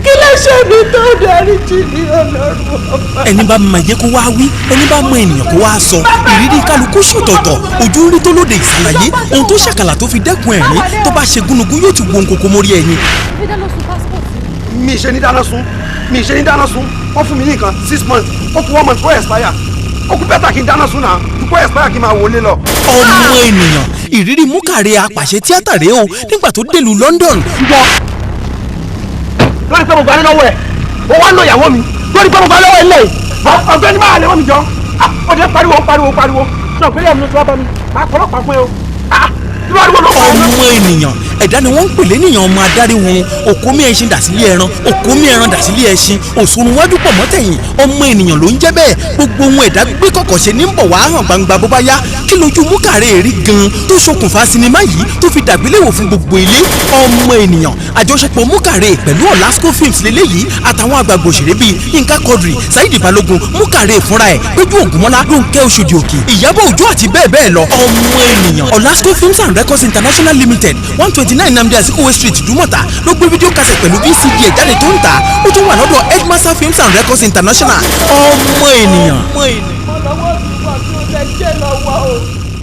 Kí ló ṣe mí tó dáríjì ní Ọlọ́run ọba? Ẹni bá mọ ẹyẹ kó wá wí, ẹni bá mọ ènìyàn kó wá sọ. Ìrírí kálukú ṣọ̀tọ̀ọ̀tọ̀, ojú rí tó lóde ìsàlàyé ohun tó ṣàkàlà tó fi dẹ́kun ẹ̀rín. Tó bá ṣe gúnugún, yóò ti wo nkoko mórí ẹyin. Mi ṣe ní dáná sun, mi ṣe ní dáná sun. Wọ́n fún mi ní nǹkan 6 months, ó kú one month kó expire. Ó kú better kí n dáná sun náà kó expire, kí n máa wọlé lọ. Ọmọ ènìyàn, ìrírí Múkàrè apàṣẹ tíátà rèé o nígbà tó dèlùú London. Ìwọ, lórí pé mo gbà ní lọ́wọ́ ẹ̀, ó wá ń lo ìyàwó mi. Lórí pé mo gbà lọ́wọ́ ẹ̀ lẹ́yìn, ọ̀gbẹ́ni, máa lè wọ́n mi jọ. Ó dé pariwo, pariwo, pariwo náà pé yàrá mi tó wá bá mi, máa pọ̀lọ́pàá fún ẹ o. Ọmọ ènìyàn, ẹ̀dá ni wọ́n ń pè lénìyàn. Ọmọ adarí wọn, òkómi ẹṣin dàsílẹ̀ ẹran, òkómi ẹran dàsílẹ̀ ẹṣin, òṣùrùn wájú pọ̀ mọ́tẹ̀yìn. Ọmọ ènìyàn ló ń jẹ́ bẹ́ẹ̀. Gbogbo ohun ẹ̀dá gbé kọ̀kọ̀ ṣe ní ń bọ̀ wá hàn gbangba bó bá yá. Kí lójú Múkàrè rí gan tó ṣokùnfà sinimá yìí tó fi dàgbéléwò fún gbogbo ilé? Ọmọ ènìyàn, àjọṣepọ̀ Múkàrè pẹ̀lú Olasco Films lélẹ́yìí, àtàwọn àgbàgbò òṣèré bíi Yínká Quadri, Saheed Balogun, Múkàrè fúnra ẹ̀, Péjú Ògúnmọ́lá, Rónkẹ́ Oṣòdì Òkè, Ìyábọ̀ Òjó àti bẹ́ẹ̀ bẹ́ẹ̀ lọ. Ọmọ ènìyàn, Olasco Films and Records International Limited, 129 Nnamdi Azikiwe Street, Ìdúmọ̀tà ló gbé video cassette pẹ̀lú VCD ẹ̀ jáde tó ń tà. Ó tún wà lọ́dọ̀ Headmaster Films and Records International. Ọmọ ènìyàn. Ọlọ́wọ́ mi wà tí ó lè jẹ́ lọ́wọ́ o.